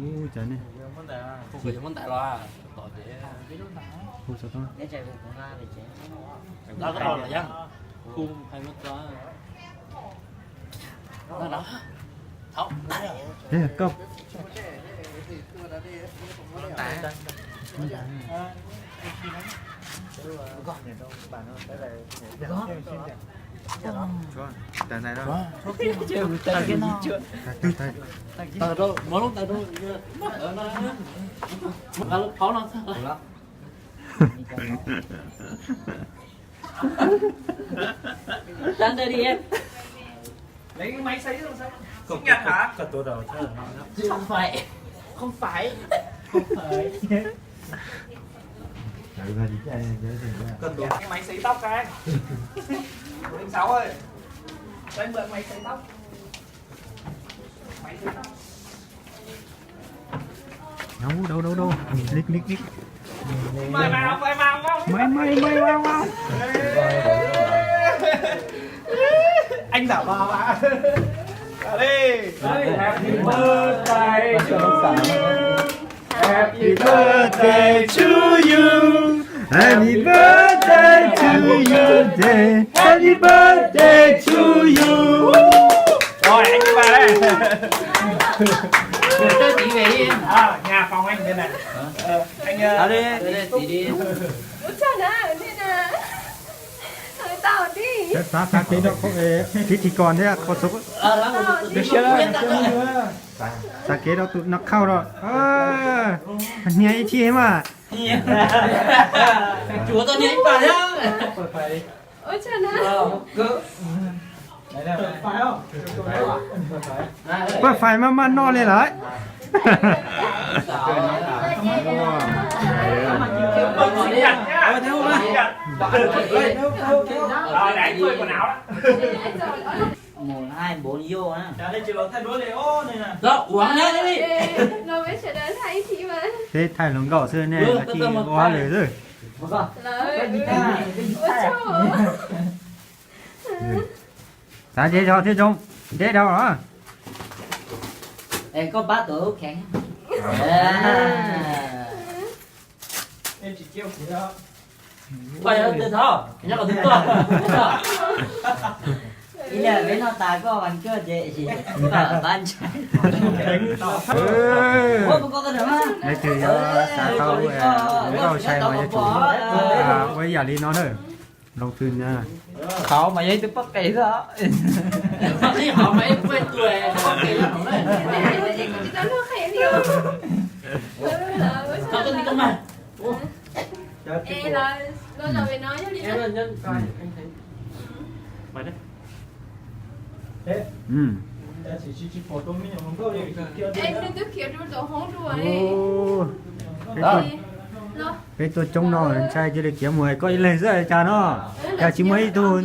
Ub, cas ne? Hu xov tooj. Koj Tao ntawd đi em. Lấy cái máy sấy ra sao? Không phải. Không phải. Không phải. Cần cái máy sấy tóc cái. Anh Sáu ơi. Cho anh mượn máy sấy tóc. Máy sấy tóc. Đâu, đâu, đâu, đâu? Nick, nick, nick. Mày vào, mày vào, vào. Mày, mày, mày vào, vào. Anh giả vờ mà. Vào đi. Happy birthday to you. Happy birthday to you. Happy birthday to you today. Happy birthday to you. Rồi, anh đi vào đây. Cho chị về đi. À, nhà phòng anh đây này. Ờ, anh, ờ, đi, đi, đi. Ua tsaug na, nej na. Tau di. Xav xav kev rau phiv tsis kos thiab qhov xub. Xav kev rau tus no khauj rau. Hnia ib thib mas. Tsuav tau hnia ib pas thiab. Ua tsaug na. Paj fais maj maj noj li lawm. Mus hai bốn vô á. Đó, uống đấy đi. Thế thay lồng gạo xưa nè, là chị có áp lực rồi. Tao dễ đâu, thế Dũng, dễ đâu hả? Ê, có bát tôi ốc kháng. À. Em chỉ kêu thế đó. Quay nó từ thó, nhắc vào từ to. Ý là với nó tài có bằng cơ chế gì. Có bán chạy. Ua, có có cái đó. Nais twg yog xav tau lub ntau sai mas yog tsum ua ib yam li no na. Loo twg na. Qhov mas yog ib tug poj qe xwb. Peb tuaj coob no ntshai cia li khiav mus koj ib leeg xwb cas no. Cas tsis muaj ib tug.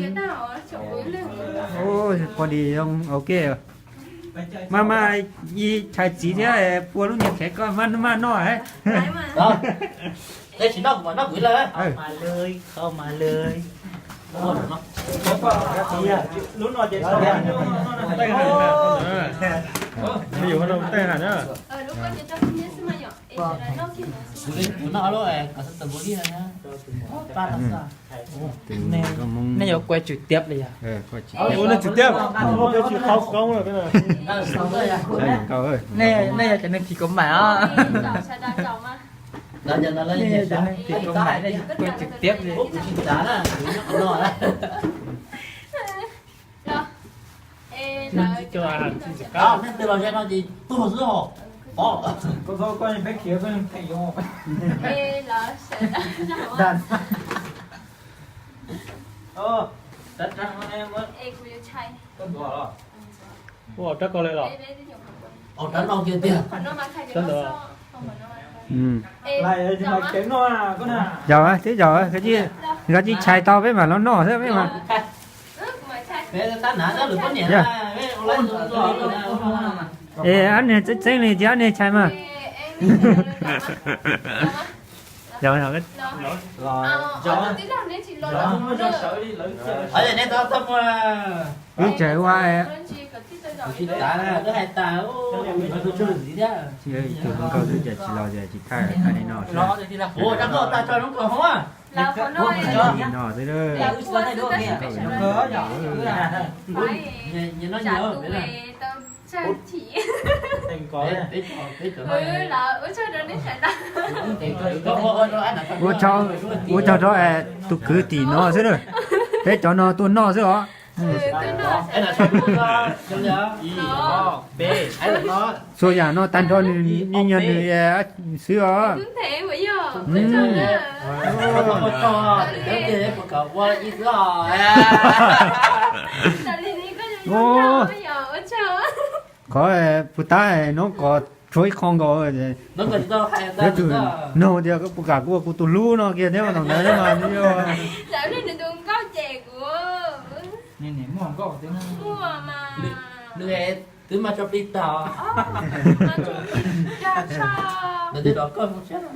Poj di zoo ok. Mas mas ib tshais txiv thiab pua lub niag khev koj maj maj noj. Tsis noj kuv mam noj kuv ib leeg. Kho mas lwj. Mus yus no tej hais na. Kuv noj lub kom xab tus npua li na. Nej yuav quay trực tiếp li yog? Ua nej trực tiếp. Nej yog cov neeg phim kov mais os. Nej yog cov neeg phim kov mais, nej quay trực tiếp li. Ua rab ko li los? Zaum twb zaum, nkawd tsis tshais tau peb mam los noj xwb peb mas. Es ob niag txeeb txeeb li ces ob niag tshais mas. Yog, yog. Ov, nej tau tau muag. Ib txhia ua, tsis tas, twb hais tas, tus tshwj ntxiv thiab. Tus hluas nkauj twb cas tsis los, cas tsis thaij, thaij li no xwb. Ua rau koj tag tso zoo nkauj hov. Li no xwb. Ua tsaug rau tus kwv tij no xwb na. Peb cov no tuaj noj xwb os. Txhua yam no tag nrho nws yeej yog nws xwb os. Qhov puas tab no koj tshuav ib qho nkaus. Yuav tsum nug tias koj puas kam kuv ua kuv tus hlub no kiag thiab mas ntawd mas. Twb mas tso plig tag.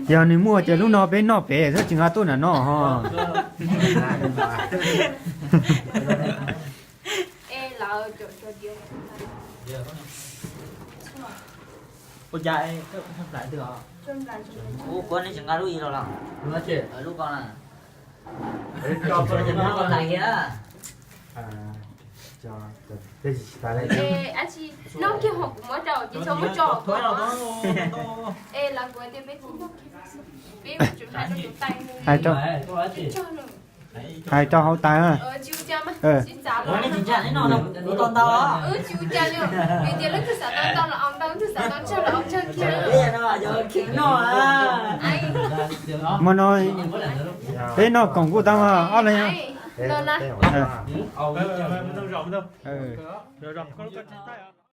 Yog nws muaj ces lub no peb noj pem xwb, tsis nqa tuaj nram no ho. Ua cas kuv kuv nej tsis nqa lub ib los los? Lub ko na. Lub ko na. Noj kiag ho kuv muab rau ces txhob muab tso. Es lawv kuv tias peb tsis noj kiag, peb tseem hais rau tus tais, hais rau hauv tais. Tsis ua cas, tsis ua cas li, vim tias leej twg xav tau ntau los au ntau, leej twg xav tau tsawg los au tsawg kiag. Hmo no peb noj koom kuj tau ob leeg.